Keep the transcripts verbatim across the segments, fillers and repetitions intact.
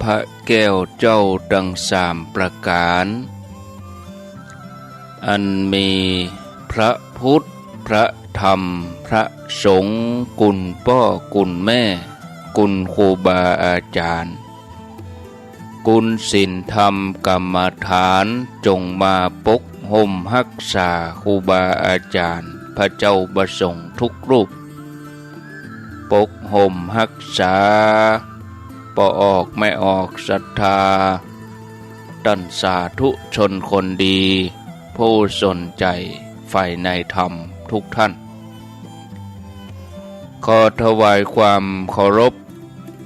พระแก้วเจ้าตังสามประก๋าน อันมีพระพุทธ พระธรรม พระสงฆ์ กุณป้อ กุณแม่ กุณครูบาอาจ๋ารย์ กุณศีลธรรมกรรมฐาน จงมาปกห่มฮักษาครูบาอาจ๋ารย์ พระเจ้าพระสงฆ์ทุกรูป ปกห่มฮักษา ป้อออกแม่ออกศรัทธา ต้านสาธุชนคนดี ผู้สนใจ๋ใฝ่ในธรรมทุกท่าน ขอถวายความเคารพ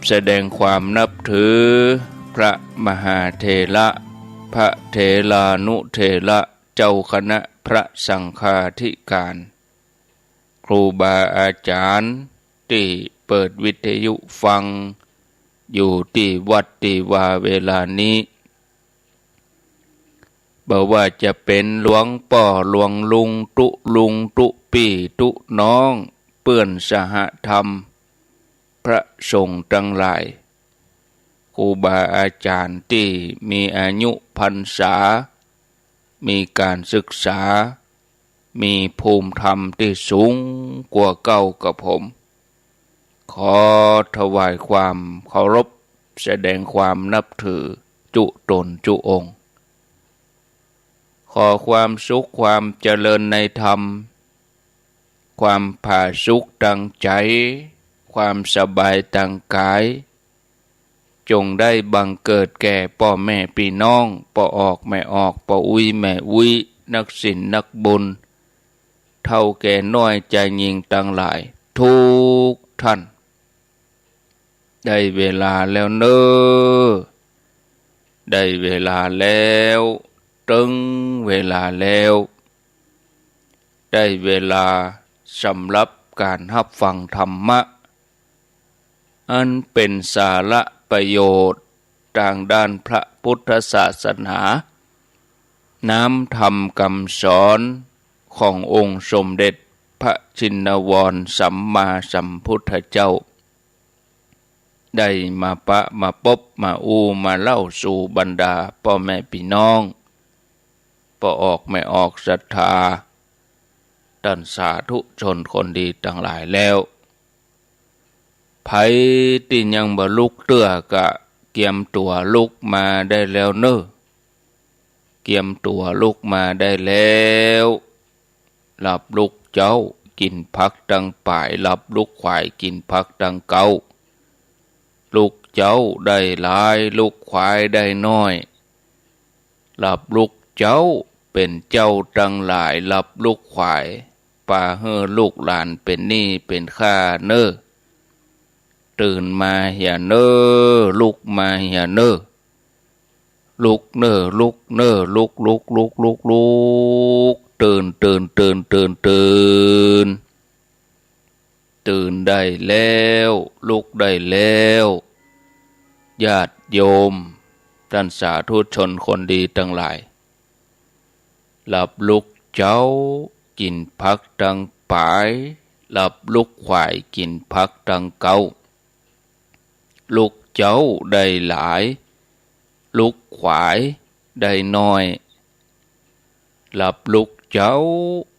แสดงความนับถือ พระมหาเถระ พระเถรานุเถระ เจ้าคณะพระสังฆาธิการ ครูบาอาจ๋ารย์ตี้เปิดวิทยุฟังอยู่ตี้วัดตี้วาเวลานี้ บ่ว่าจะเป๋นหลวงป้อหลวงลุงตุ๊ลุงตุ๊ปี้ตุ๊น้อง เปื้อนสหธรรม พระสงฆ์ตังหลาย ครูบาอาจ๋ารย์ตี้มีอายุพรรษา มีก๋านศึกษา มีภูมิธรรมตี้สูงกว่าเก้ากับผม ขอถวายความเคารพ แสดงความนับถือจุต๋นจุองค์ ขอความสุขความเจริญในธรรม ความผาสุกตางใจ๋ ความสบายตางก๋าย จงได้บังเกิดแก่ป้อแม่ปี้น้อง ป้อออกแม่ออก ป้ออุ๊ยแม่อุ๊ย นักศีลนักบุญ เฒ่าแก่น้อยจายญิงตังหลาย ทุกท่าน ได้เวลาแล้วเน่อ ได้เวลาแล้ว เถิงเวลาแล้ว ได้เวลาสำหรับก๋านฮับฟังธรรมะ อันเป๋นสาระประโยชน์ตางด้านพระพุทธศาสนา น้ำธรรมกำสอนขององค์สมเด็จพระชินวรสัมมาสัมพุทธเจ้า ได้มาปะมาปบมาอู้มาเล่าสู่บรรดาป้อแม่ปี้น้อง ป้อออกแม่ออกศรัทธา ต้านสาธุชนคนดีตังหลายแล้ว ใผตี้ยังบ่ลุกเตื้อก็เกียมตั๋วลุกมาได้แล้วเน่อ เกียมตั๋วลุกมาได้แล้ว หลับลุกเจ๊า กิ๋นผักตังป๋าย หลับลุกขวาย กิ๋นผักตังเก๊า ลุกเจ๊าได้หลาย ลุกขวายได้น้อย หลับลุกเจ๊าเป๋นเจ้าตังหลาย หลับลุกขวาย ปาหื้อลูกหลานเป๋นหนี้เป๋นค่าเน่อ ตื่นมาเหียเน่อ ลุกมาเหียเน่อ ลุกเน่อ ลุกเน่อ ลุก ลุก ลุก ลุก ลุก ตื่น ตื่น ตื่น ตื่น ตื่น ตื่นได้แล้ว ลุกได้แล้ว ญาติโยม ต้านสาธุชนคนดีตังหลาย หลับลุกเจ๊า กิ๋นผักตังป๋าย หลับลุกขวาย กิ๋นผักตังเก๊า ลุกเจ๊าได้หลาย ลุกขวายได้น้อย หลับลุกเจ๊า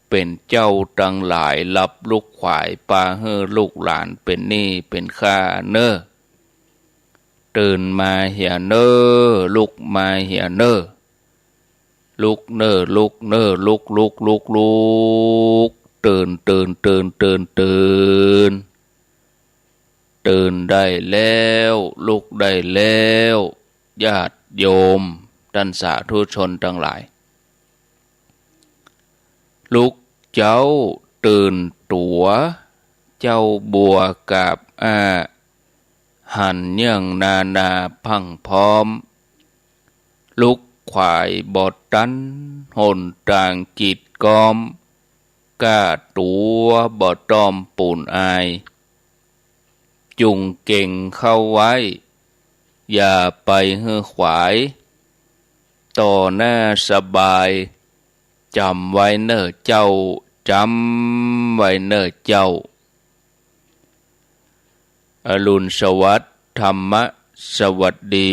เป๋นเจ้าตังหลาย หลับลุกขวาย ปาหื้อลูกหลานเป๋นหนี้เป๋นค่าเน่อ ตื่นมาเหียเน่อ ลุกมาเหียเน่อ ลุกเน่อ ลุกเน่อ ลุก ลุก ลุก ลุก ตื่น ตื่น ตื่น ตื่น ตื่น ตื่นได้แล้ว ลุกได้แล้ว ญาติโยม ต้านสาธุชนตังหลาย ลุกเจ๊าตื่นตั๋ว เจ๊าบัวกาบอ้า หันเยื่องนานาพรั่งพร้อม ลุกขวายบ่ตัน หนตางกีดก๊อม ก้าตั๋วบ่ต้อมปูนอาย จุ่งเก๋งเข้าไว้ อย่าไปหื้อขวาย ต่อหน้าสบาย จ๋ำไว้เน่อเจ้า จ๋ำไว้เน่อเจ้า อรุณสวัสดิ์ ธรรมะ สวัสดี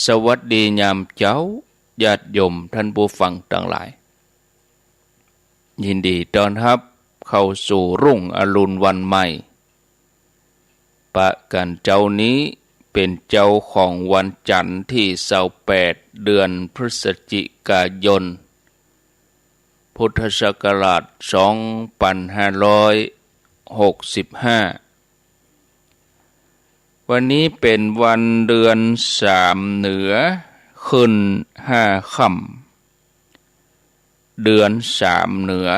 สวัสดียามเจ๊า ญาติโยมท่านผู้ฟังตังหลาย ยินดีต้อนฮับเข้าสู่รุ่งอรุณวันใหม่ ปะกั๋นเจ๊านี้เป๋นเจ๊าของวันจันทร์ตี้ซาวแปด เดือนพฤศจิกายน พุทธศักราชสองปันห้าร้อยหกสิบห้า วันนี้เป๋นวันเดือนสามเหนือขึ้นห้าค่ำ เดือนสามเหนือ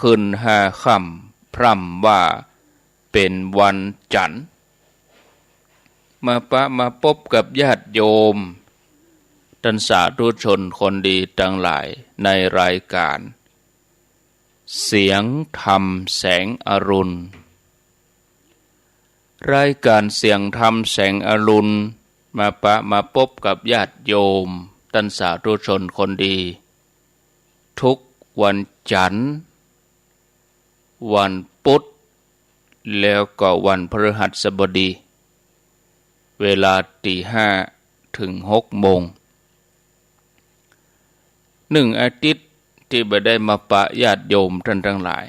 ขึ้นห้าค่ำ พร่ำว่าเป๋นวันจันทร์ มาปะมาปบกับญาติโยม ต้านสาธุชนคนดีตังหลายในรายก๋าน เสียงธรรมแสงอรุณ รายก๋านเสียงธรรมแสงอรุณ มาปะมาปบกับญาติโยม ต้านสาธุชนคนดี ทุกวันจันทร์ วันพุธ แล้วก็วันพฤหัสบดี เวลาตีห้าเถิงหกโมง นึ่งอาทิตย์ตี้บ่ได้มาปะญาติโยมต้านตังหลาย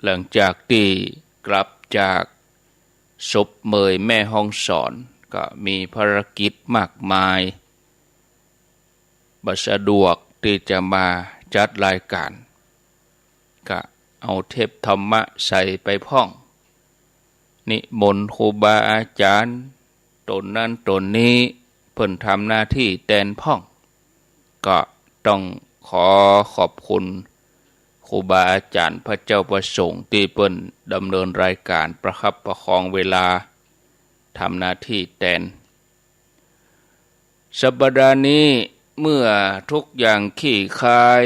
หลังจากตี้กลับจากศพเมยแม่ฮ่องสอน ก็มีภารกิจมากมาย บ่สะดวกตี้จะมาจัดรายก๋าน ก็เอาเทปธรรมะใส่ไปพ่อง นิมนต์ครูบาอาจ๋ารย์ ต๋นนั้นต๋นนี้ เปิ้นทำหน้าตี้แตนพ่อง ก็ต้องขอขอบคุณครูบาอาจ๋ารย์ พระเจ้าพระสงฆ์ ตี้เปิ้นดำเนินรายก๋านประคับประคองเวลา ทำหน้าตี้แตน สัปดาห์นี้เมื่อทุกอย่างคลี่คลาย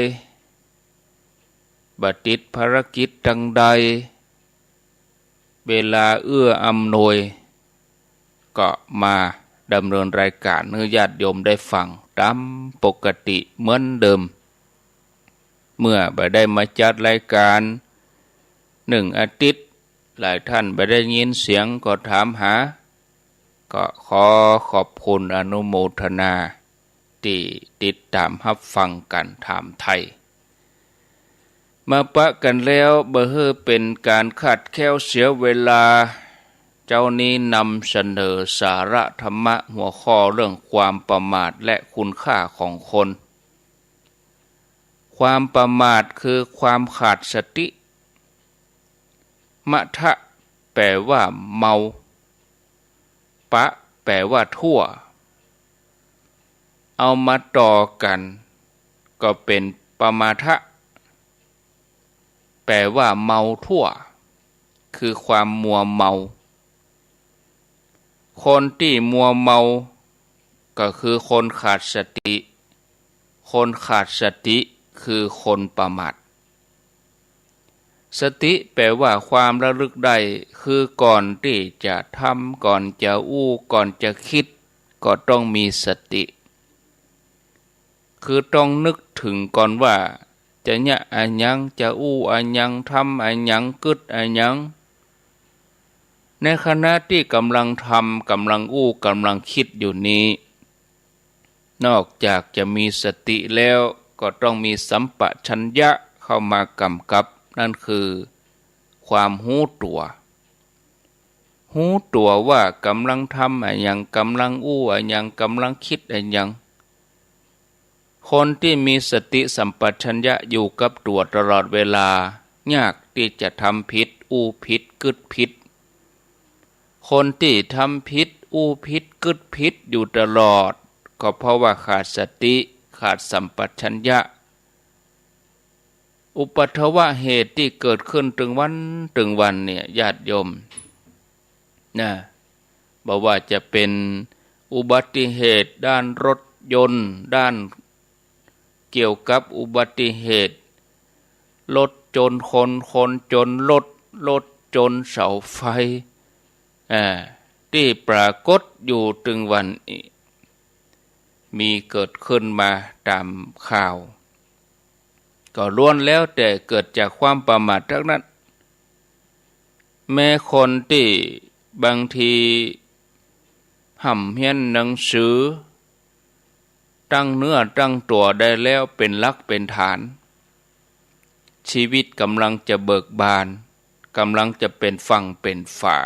บ่ติดภารกิจตังใด เวลาเอื้ออำนวย ก็มาดำเนินรายก๋านหื้อญาติโยมได้ฟังต๋ามปกติเหมือนเดิม เมื่อบ่ได้มาจัดรายก๋านนึ่งอาทิตย์ หลายต้านบ่ได้ยินเสียงก็ถามหา ก็ขอขอบคุณอนุโมทนา ตี้ติดต๋ามฮับฟังก๋านถามไถ่ มาปะกั๋นแล้วบ่หื้อเป๋นก๋านขาดแคลนเสียเวลา เจ๊านี้นำเสนอสาระธรรมะหัวข้อเรื่องความประมาทและคุณค่าของคน ความประมาทคือความขาดสติ มะทะ แปลว่าเมา ปะ แปลว่าทั่ว เอามาต่อกั๋นก็เป๋นปะมาทะ แปลว่าเมาทั่ว คือความมัวเมา คนตี้มัวเมาก็คือคนขาดสติ คนขาดสติคือคนประมาท สติแปลว่าความระลึกได้ คือก่อนตี้จะทำ ก่อนจะอู้ ก่อนจะกึ๊ด ก็ต้องมีสติ คือต้องนึกเถิงก่อนว่า จะเยียะอะหยัง จะอู้อะหยัง ทำอะหยัง กึ๊ดอะหยัง ในขณะตี้ก๋ำลังทำ ก๋ำลังอู้ ก๋ำลังกึ๊ดอยู่นี้ นอกจากจะมีสติแล้ว ก็ต้องมีสัมปชัญญะเข้ามากำกับ นั่นคือความฮู้ตั๋ว ฮู้ตั๋วว่าก๋ำลังทำอะหยัง ก๋ำลังอู้อะหยัง ก๋ำลังกึ๊ดอะหยัง คนตี้มีสติสัมปชัญญะอยู่กับตั๋วตลอดเวลา ยากตี้จะทำผิด อู้ผิด กึ๊ดผิด คนตี้ทำผิด อู้ผิด กึ๊ดผิดอยู่ตลอด ก็เพราะว่าขาดสติ ขาดสัมปชัญญะ อุปัทวะเหตุตี้เกิดขึ้นตึงวันตึงวันเนี่ย ญาติโยมนะ บ่ว่าจะเป๋นอุบัติเหตุด้านรถยนต์ ด้าน เกี่ยวกับอุบัติเหตุ รถจนคน คนจนรถ รถจนเสาไฟ อ่า ตี้ปรากฏอยู่ตึงวันอี้ มีเกิดขึ้นมาต๋ามข่าว ก็ล้วนแล้วแต่เกิดจากความประมาทตังนั้น แม้คนตี้ บางทีฮ่ำเฮียนหนังสือ ตั้งเนื้อตั้งตั๋วได้แล้วเป๋นหลักเป๋นฐาน ชีวิตก่ำลังจะเบิกบาน ก่ำลังจะเป๋นฝั่งเป๋นฝา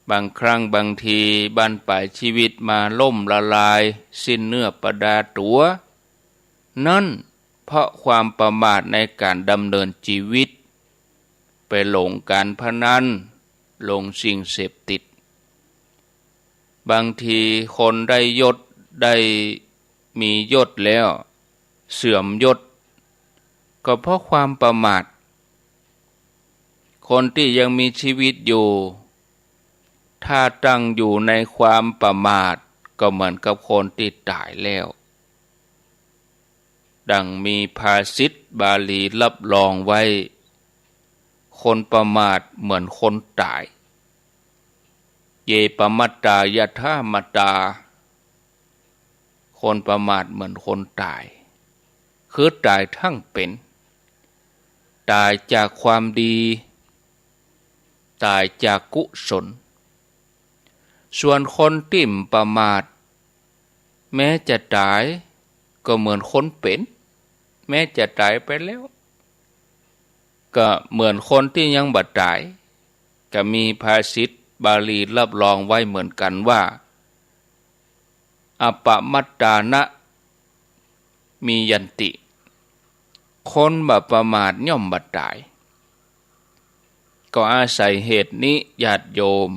บางครั้งบางทีบั้นปลายชีวิตมาล้มละลาย สิ้นเนื้อประดาตั๋ว นั้นเพราะความประมาทในก๋านดำเนินจีวิต ไปหลงก๋านพนัน หลงสิ่งเสพติด บางทีคนได้ยศ ได้มียศแล้ว เสื่อมยศ ก็เพราะความประมาท คนตี้ยังมีชีวิตอยู่ ถ้าตั้งอยู่ในความประมาท ก็เหมือนกับคนตี้ต๋ายแล้ว ดังมีภาษิตบาลีฮับรองไว้ คนประมาทเหมือนคนต๋าย เย ปมัตตา ยถามัตตา คนประมาทเหมือนคนต๋าย คือต๋ายทั้งเป๋น ต๋ายจากความดี ต๋ายจากกุศล ส่วนคนตี้บ่ประมาท แม้จะต๋ายก็เหมือนคนเป๋น แม้จะต๋ายไปแล้ว ก็เหมือนคนตี้ยังบ่ต๋าย ก็มีภาษิตบาลีฮับรองไว้เหมือนกั๋นว่า อปมัตตานะ มียันติ คนบ่ประมาทย่อมบ่ต๋าย ก็อาศัยเหตุนี้ญาติโยม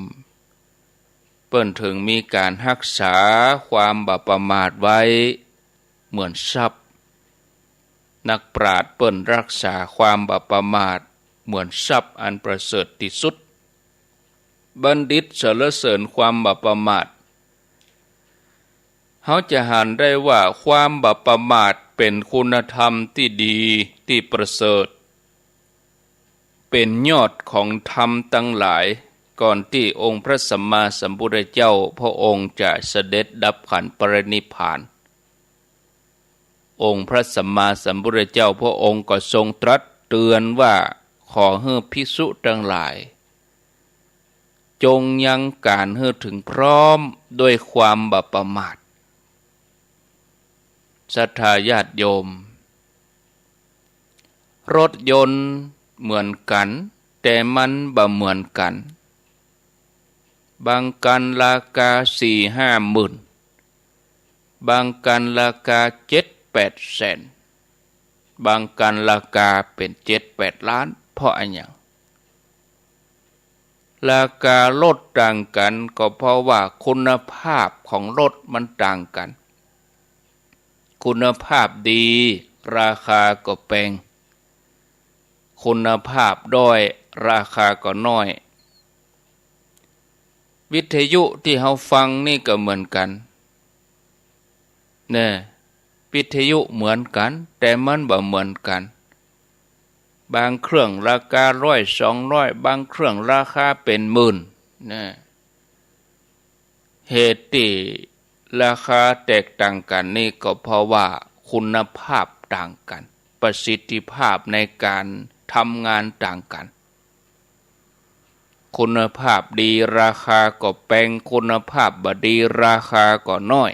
เปิ้นเถิงมีก๋านฮักษาความบ่ประมาทไว้เหมือนทรัพย์ นักปราชญ์เปิ้นฮักษาความบ่ประมาทเหมือนทรัพย์อันประเสริฐตี้สุด บัณฑิตสรรเสริญความบ่ประมาท เฮาจะหันได้ว่าความบ่ประมาทเป๋นคุณธรรมตี้ดีตี้ประเสริฐ เป๋นยอดของธรรมตังหลาย ก่อนตี้องค์พระสัมมาสัมพุทธเจ้าพระองค์จะเสด็จดับขันธ์ปรินิพพาน องค์พระสัมมาสัมพุทธเจ้าพระองค์ก็ทรงตรัสเตือนว่า ขอหื้อภิกษุตังหลาย จงยังก๋านหื้อเถิงพร้อมด้วยความบ่ประมาท ศรัทธาญาติโยม รถยนต์เหมือนกั๋น แต่มันบ่เหมือนกั๋น บางคันราคาสี่ห้าหมื่น บางคันราคาเจ็ดแปดแสน บางคันราคาเป๋นเจ็ดแปดล้าน เพราะอะหยัง ราคารถต่างกั๋น ก็เพราะว่าคุณภาพของรถมันต่างกั๋น คุณภาพดี ราคาก็แปง คุณภาพด้อย ราคาก็น้อย วิทยุตี้เฮาฟังนี่ก็เหมือนกั๋น แน่ วิทยุเหมือนกั๋น แต่มันบ่เหมือนกั๋น บางเครื่องราคาร้อยสองร้อย บางเครื่องราคาเป๋นหมื่น แน่ เหตุตี้ราคาแตกต่างกั๋นนี่ก็เพราะว่าคุณภาพต่างกั๋น ประสิทธิภาพในก๋านทำงานต่างกั๋น คุณภาพดีราคาก็แปง คุณภาพบ่ดีราคาก็น้อย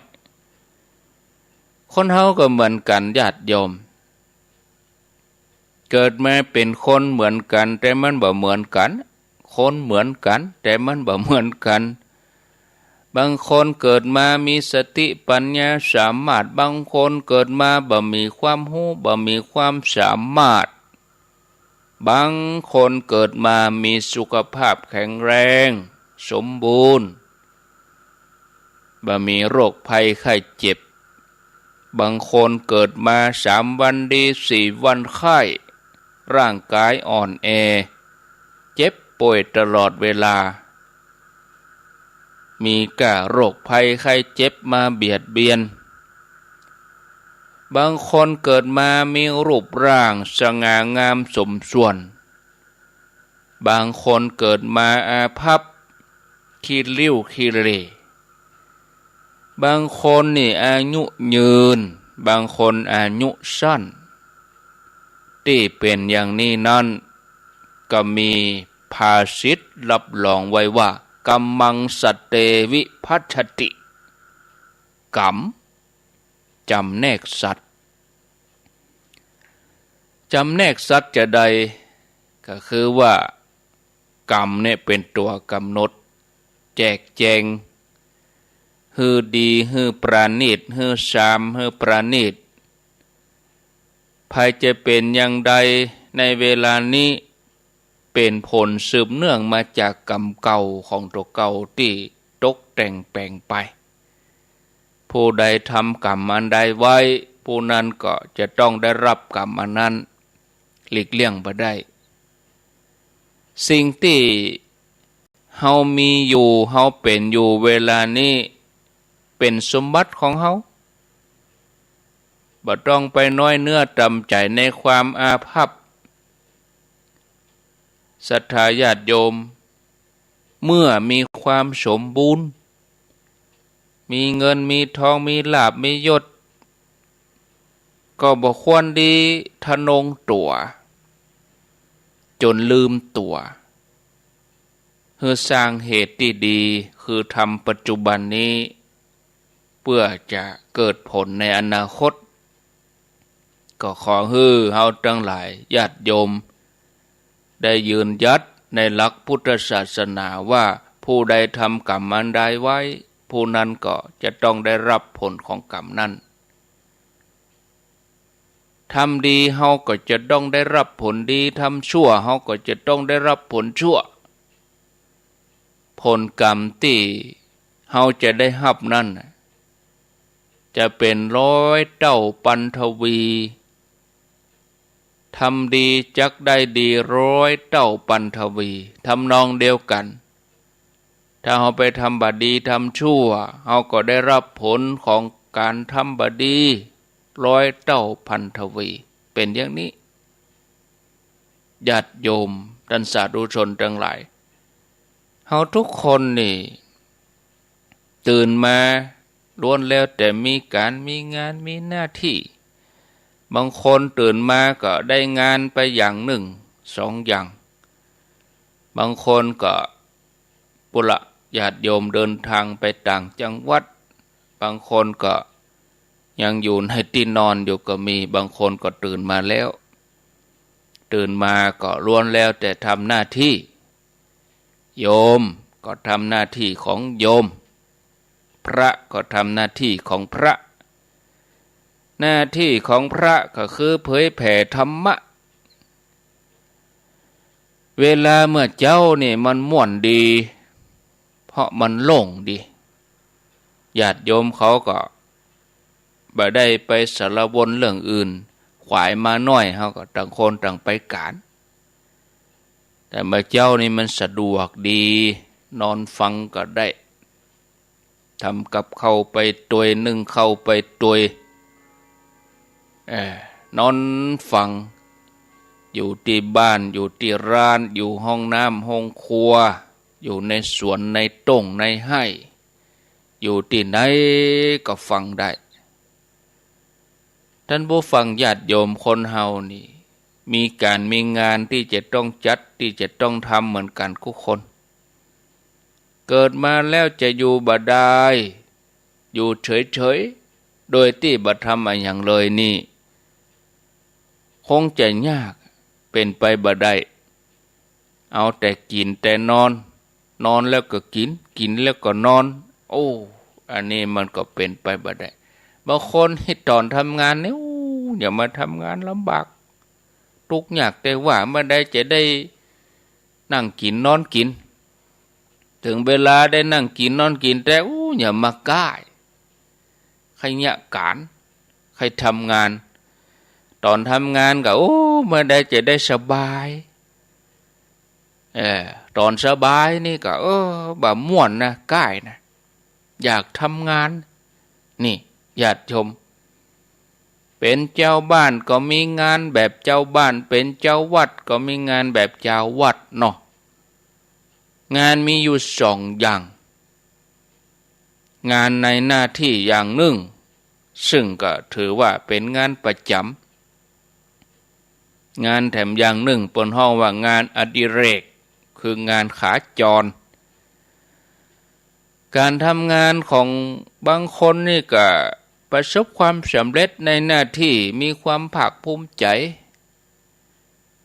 คนเฮาก็เหมือนกั๋นญาติโยม เกิดมาเป๋นคนเหมือนกั๋น แต่มันบ่เหมือนกั๋น คนเหมือนกั๋น แต่มันบ่เหมือนกั๋น บางคนเกิดมามีสติปัญญาสามารถ บางคนเกิดมาบ่มีความฮู้ บ่มีความสามารถ บางคนเกิดมามีสุขภาพแข็งแรง สมบูรณ์ บ่มีโรคภัยไข้เจ็บ บางคนเกิดมาสามวันดี สี่วันไข้ ร่างก๋ายอ่อนแอ เจ็บป่วยตลอดเวลา มีก้าโรคภัยไข้เจ็บมาเบียดเบียน บางคนเกิดมามีรูปร่างสง่างามสมส่วน บางคนเกิดมาอาภัพ ขี้ริ้วขี้เหร่ บางคนนี่อายุยืน บางคนอายุสั้น ตี้เป๋นอย่างนี้นั้น ก็มี ภาษิตรับรองไว้ว่า กัมมัง สัตว์เต วิภัชชติ กรรม จ๋ำแนกสัตว์ จ๋ำแนกสัตว์จาใด ก็คือว่า กรรมเนี่ยเป๋นตั๋วก๋ำหนด แจกแจง หื้อดี หื้อประณีต หื้อซาม หื้อประณีต ใผจะเป๋นอย่างใดในเวลานี้ เป๋นผลสืบเนื่องมาจากกรรมเก่าของตั๋วเก่าตี้ตกแต่งแป๋งไป ผู้ใดทำกรรมอันใดไว้ ผู้นั้นก็จะต้องได้รับกรรมอันนั้น หลีกเลี่ยงบ่ได้ สิ่งตี้เฮามีอยู่ เฮาเป๋นอยู่เวลานี้ เป๋นสมบัติของเฮา บ่ต้องไปน้อยเนื้อต่ำใจ๋ในความอาภัพ ศรัทธาญาติโยม เมื่อมีความสมบูรณ์ มีเงินมีทอง มีลาภมียศ ก็บ่ควรดีทะนงตั๋ว จ๋นลืมตั๋ว หื้อสร้างเหตุตี้ดี คือทำปัจจุบันนี้ เปื้อจะเกิดผลในอนาคต ก็ขอหื้อเฮาตังหลายญาติโยม ได้ยืนหยัดในหลักพุทธศาสนาว่า ผู้ใดทำกรรมอันใดไว้ ผู้นั้นก็จะต้องได้รับผลของกรรมนั้น ทำดีเฮาก็จะต้องได้รับผลดี ทำชั่วเฮาก็จะต้องได้รับผลชั่ว ผลกรรมตี้เฮาจะได้ฮับนั้นน่ะ จะเป๋นร้อยเต้าปันทวี ทำดีจักได้ดีร้อยเต้าปันทวี ทำนองเดียวกั๋น ถ้าเฮาไปทำบ่ดีทำชั่ว เฮาก็ได้ฮับผลของก๋านทำบ่ดีร้อยเต้าปันทวี เป๋นอย่างนี้ ญาติโยม ต้านสาธุชนตังหลาย เฮาทุกคนนี่ ตื่นมาล้วนแล้วแต่มีก๋านมีงานมีหน้าตี้ บางคนตื่นมาก็ได้งานไปอย่างนึ่งสองอย่าง บางคนก็ ปุระ ญาติโยมเดินทางไปต่างจังหวัด บางคนก็ยังอยู่ในตี้นอนอยู่ก็มี บางคนก็ตื่นมาแล้ว ตื่นมาก็ล้วนแล้วแต่ทำหน้าตี้ โยมก็ทำหน้าตี้ของโยม พระก็ทำหน้าตี้ของพระ หน้าตี้ของพระก็คือเผยแผ่ธรรมะ เวลาเมื่อเจ๊านี่มันม่วนดี เพราะมันโล่งดี ญาติโยมเขาก็บ่ได้ไปสารวนเรื่องอื่น ขวายม้าน้อยเฮาก็ต่างคนต่างไปก๋าน แต่เมื่อเจ๊านี่มันสะดวกดี นอนฟังก็ได้ ทำกับข้าวไปตวย นึ่งข้าวไปตวย เอ่อ นอนฟัง อยู่ตี้บ้าน อยู่ตี้ร้าน อยู่ห้องน้ำห้องครัว อยู่ในสวนในต้งในไฮ่ อยู่ตี้ไหนก็ฟังได้ ต้านผู้ฟังญาติโยม คนเฮานี่ มีก๋านมีงานตี้จะต้องจัด ตี้จะต้องทำเหมือนกั๋นกู้คน เกิดมาแล้วจะอยู่บ่ได้ อยู่เฉยๆ โดยตี้บ่ทำอะหยังเลยนี่ คงจะยาก เป๋นไปบ่ได้ เอาแต่กิ๋นแต่นอน นอนแล้วก็กิ๋น กิ๋นแล้วก็นอน โอ้ อันนี้มันก็เป๋นไปบ่ได้ บางคนนี่ต๋อนทำงานนี่ อู้ อย่ามาทำงานลำบาก ตุ๊กยากแต๊ว่า เมื่อใดจะได้นั่งกิ๋นนอนกิ๋น เถิงเวลาได้นั่งกิ๋นนอนกิ๋นแต๊ อู้ อย่ามาก้าย ใค่เยียะก๋าน ใค่ทำงาน ต๋อนทำงานก็ อู้ เมื่อใดจะได้สบาย เออ ต๋อนสบายนี่ก็ เออ บ่ม่วนนะ ก้ายนะ อยากทำงาน นี่ ญาติโยม เป๋นเจ้าบ้านก็มีงานแบบเจ้าบ้าน เป๋นเจ้าวัดก็มีงานแบบเจ้าวัดเนาะ งานมีอยู่สองอย่าง งานในหน้าตี้อย่างนึ่ง ซึ่งก็ถือว่าเป๋นงานประจ๋ำ งานแถมอย่างนึ่ง เปิ้นฮ้องว่างานอดิเรก คืองานขาจร ก๋านทำงานของบางคนนี่ก็ประสบความสำเร็จในหน้าตี้ มีความภาคภูมิใจ๋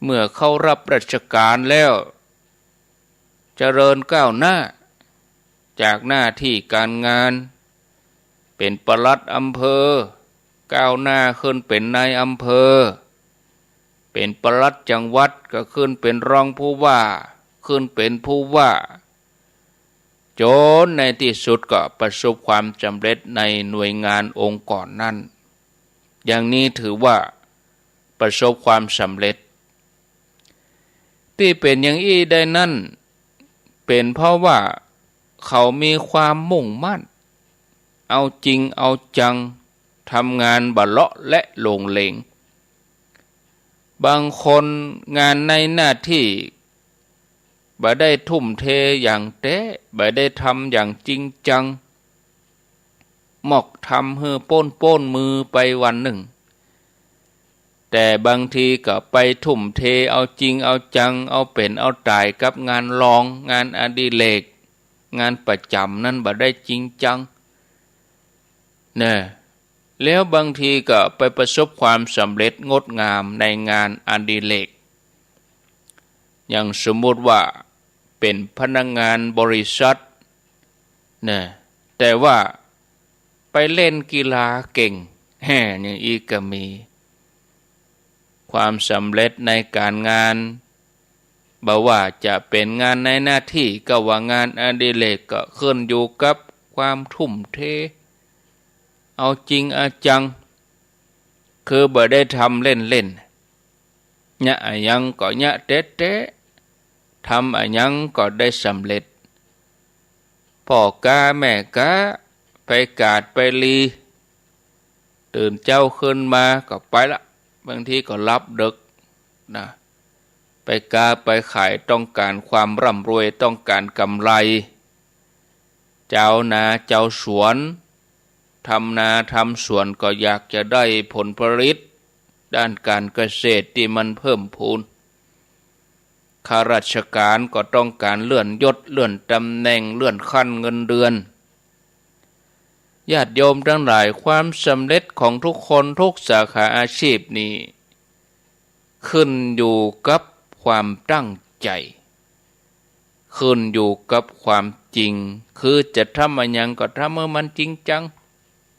เมื่อเข้ารับราชก๋านแล้ว เจริญก้าวหน้า จากหน้าตี้ก๋านงาน เป๋นปลัดอำเภอ ก้าวหน้าขึ้นเป๋นนายอำเภอ เป๋นปลัดจังหวัดก็ขึ้นเป๋นรองผู้ว่า ขึ้นเป๋นผู้ว่า จ๋นในตี้สุดก็ประสบความสำเร็จในหน่วยงานองค์กรนั้น อย่างนี้ถือว่าประสบความสำเร็จ ตี้เป๋นอย่างอี้ได้นั้น เป๋นเพราะว่าเขามีความมุ่งมั่น เอาจริงเอาจัง ทำงานบ่เลาะแหละหลงเหลง บางคนงานในหน้าตี้ บ่ได้ทุ่มเทอย่างแต๊ บ่ได้ทำอย่างจริงจัง มอกทำหื้อป๊นป๊นมือไปวันนึ่ง แต่บางทีก็ไปทุ่มเทเอาจริงเอาจัง เอาเป๋นเอาต๋ายกับงานรอง งานอดิเรก งานประจ๋ำนั้นบ่ได้จริงจัง แน่ แล้วบางทีก็ไปประสบความสำเร็จงดงามในงานอดิเรก อย่างสมมุติว่าเป๋นพนักงานบริษัท แน่ แต่ว่าไปเล่นกีฬาเก่ง แฮ่ อย่างอี้ก็มี ความสำเร็จในก๋านงาน บ่ว่าจะเป๋นงานในหน้าตี้ ก็ว่างานอดิเรก ก็ขึ้นอยู่กับความทุ่มเท เอาจริงเอาจัง คือบ่ได้ทำเล่นๆ เยียะอะหยังก็เยียะแต๊ๆ ทำอะหยังก็ได้สำเร็จ ป้อก๊าแม่ก๊า ไปกาดไปลี ตื่นเจ๊าขึ้นมาก็ไปละ บางทีก็หลับเดิ็กนะ ไปก๊าไปขาย ต้องก๋านความร่ำรวย ต้องก๋านกำไร เจ๊านาเจ๊าสวน ทำนาทำสวนก็อยากจะได้ผลผลิตด้านก๋านเกษตรตี้มันเพิ่มพูน ข้าราชก๋านก็ต้องก๋านเลื่อนยศ เลื่อนตำแหน่ง เลื่อนขั้นเงินเดือน ญาติโยมตังหลาย ความสำเร็จของทุกคนทุกสาขาอาชีพนี่ ขึ้นอยู่กับความตั้งใจ๋ ขึ้นอยู่กับความจริง คือจะทำอะหยังก็ทำหื้อมันจริงจัง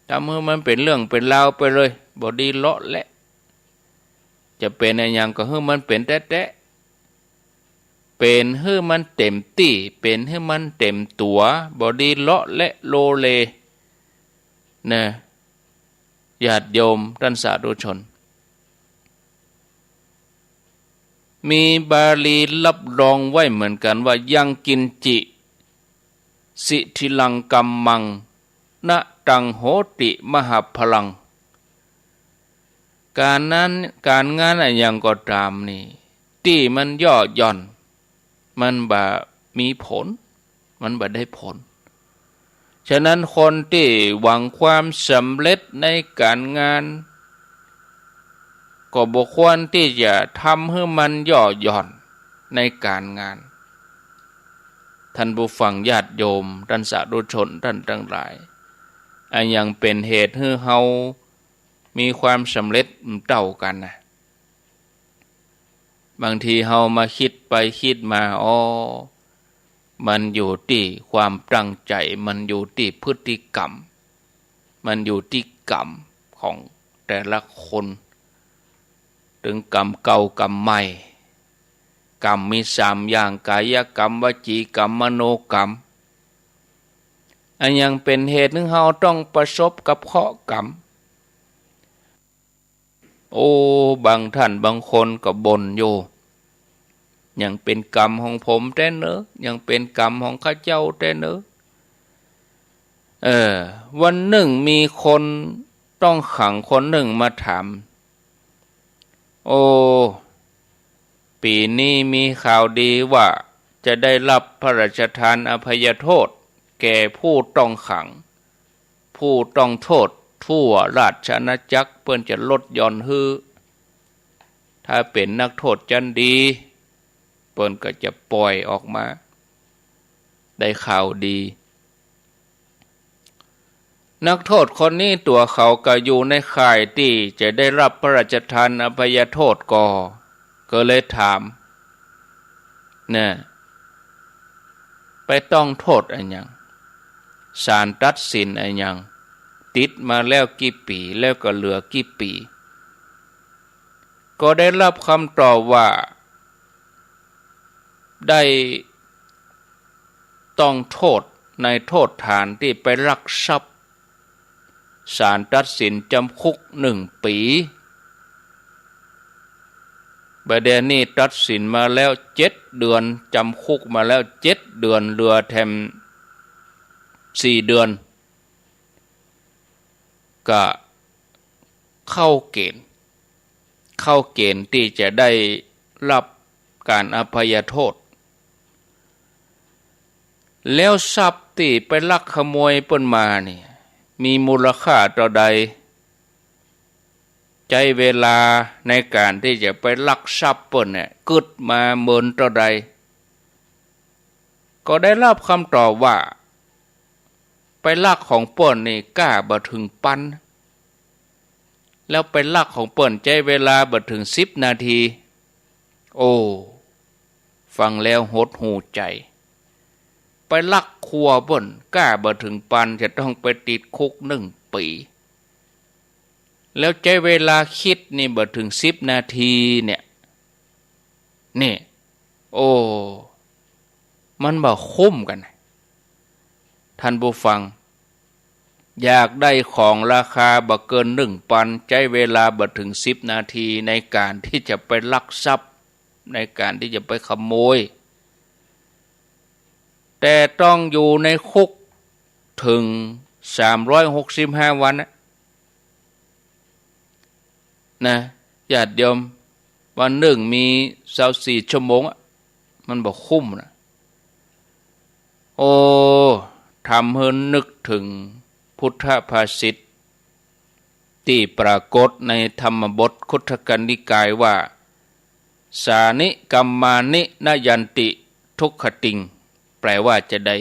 ทำหื้อมันเป๋นเรื่องเป๋นราวไปเลย บ่ดีเลาะแหละ จะเป๋นอะหยังก็หื้อมันเป๋นแต๊ๆ เป๋นหื้อมันเต๋มตี้ เป๋นหื้อมันเต๋มตั๋ว บ่ดีเลาะแหละโลเล นะ ญาติโยมต้านสาธุชน มีบาลีฮับรองไว้เหมือนกั๋นว่า ยังกิญจิ สิทธิลัง กัมมัง นะตัง โหติ มหะพะลัง ก๋านนั้น ก๋านงานอะหยังก็ต๋ามนี่ ตี้มันย่อหย่อน มันบ่มีผล มันบ่ได้ผล ฉะนั้นคนตี้หวังความสำเร็จในก๋านงาน ก็บ่ควรตี้จะทำหื้อมันย่อหย่อนในก๋านงาน ต้านผู้ฟังญาติโยม ต้านสาธุชน ต้านตังหลาย อะหยังเป๋นเหตุหื้อเฮามีความสำเร็จบ่เต้ากั๋นนะ บางทีเฮามาคิดไปคิดมา อ้อ มันอยู่ตี้ความตั้งใจ๋ มันอยู่ตี้พฤติกรรม มันอยู่ตี้กรรมของแต่ละคน ตึงกรรมเก่ากรรมใหม่ กรรมมีสามอย่าง กายกรรม วจีกรรม มโนกรรม อะหยังเป๋นเหตุหื้อเฮาต้องประสบกับเคราะห์กรรม โอ้ บางต้านบางคนก็บ่นอยู่ ยังเป๋นกรรมของผมแต๊เนอะ ยังเป๋นกรรมของข้าเจ้าแต๊เนอะ เออ วันนึ่งมีคนต้องขังคนนึ่งมาถาม โอ้ ปี๋นี้มีข่าวดีว่าจะได้ฮับพระราชทานอภัยโทษแก่ผู้ต้องขัง ผู้ต้องโทษทั่วราชอาณาจักร เปิ้นจะลดหย่อนหื้อ ถ้าเป๋นนักโทษจั้นดี เปิ้นก็จะป่อยออกมา ได้ข่าวดี นักโทษคนนี้ตั๋วเขาก็อยู่ในข่ายตี้จะได้ฮับพระราชทานอภัยโทษก่อ ก็เลยถาม เนี่ย ไปต้องโทษอะหยัง ศาลตัดสินอะหยัง ติดมาแล้วกี่ปี๋ แล้วก็เหลือกี่ปี๋ ก็ได้ฮับกำตอบว่า ได้ต้องโทษในโทษฐานตี้ไปลักทรัพย์ ศาลตัดสินจ๋ำคุกนึ่งปี๋ บ่าเดี่ยวนี้ตัดสินมาแล้วเจ็ดเดือน จ๋ำคุกมาแล้วเจ็ดเดือน เหลือแถมสี่เดือน ก็เข้าเกณฑ์ เข้าเกณฑ์ตี้จะได้ฮับก๋านอภัยโทษ แล้วทรัพย์ตี้ไปลักขโมยเปิ้นมานี่ มีมูลค่าเต้าใด ใจ๊เวลาในก๋านตี้จะไปลักทรัพย์เปิ้นเนี่ย กึ๊ดมาเมินเต้าใด ก็ได้ฮับกำตอบว่า ไปลักของเปิ้นนี่ก้าบ่เถิงปัน แล้วไปลักของเปิ้นใจ๊เวลาบ่เถิงสิบนาที โอ้ ฟังแล้วหดหู่ใจ๋ ไปลักครัวเปิ้นก้าบ่เถิงปัน จะต้องไปติดคุกนึ่งปี๋ แล้วใจ๊เวลาคิดนี่บ่เถิงสิบนาทีเนี่ย นี่ โอ้ มันบ่คุ้มกั๋น ท่านผู้ฟัง อยากได้ของราคาบ่เกินนึ่งปัน ใจ๊เวลาบ่เถิงสิบนาทีในก๋านตี้จะไปลักทรัพย์ ในก๋านตี้จะไปขโมย แต่ต้องอยู่ในคุกเถิงสามร้อยหกสิบห้าวันนะ นะ ญาติโยม วันนึ่งมีซาวสี่ชั่วโมงอะ มันบ่คุ้มนะ โอ้ ทำหื้อนึกเถิงพุทธภาษิตตี้ปรากฏในธรรมบทคุตทกนิกายว่า สานิ กัมมานิ นยันติ ทุกขติง แปลว่าจาใด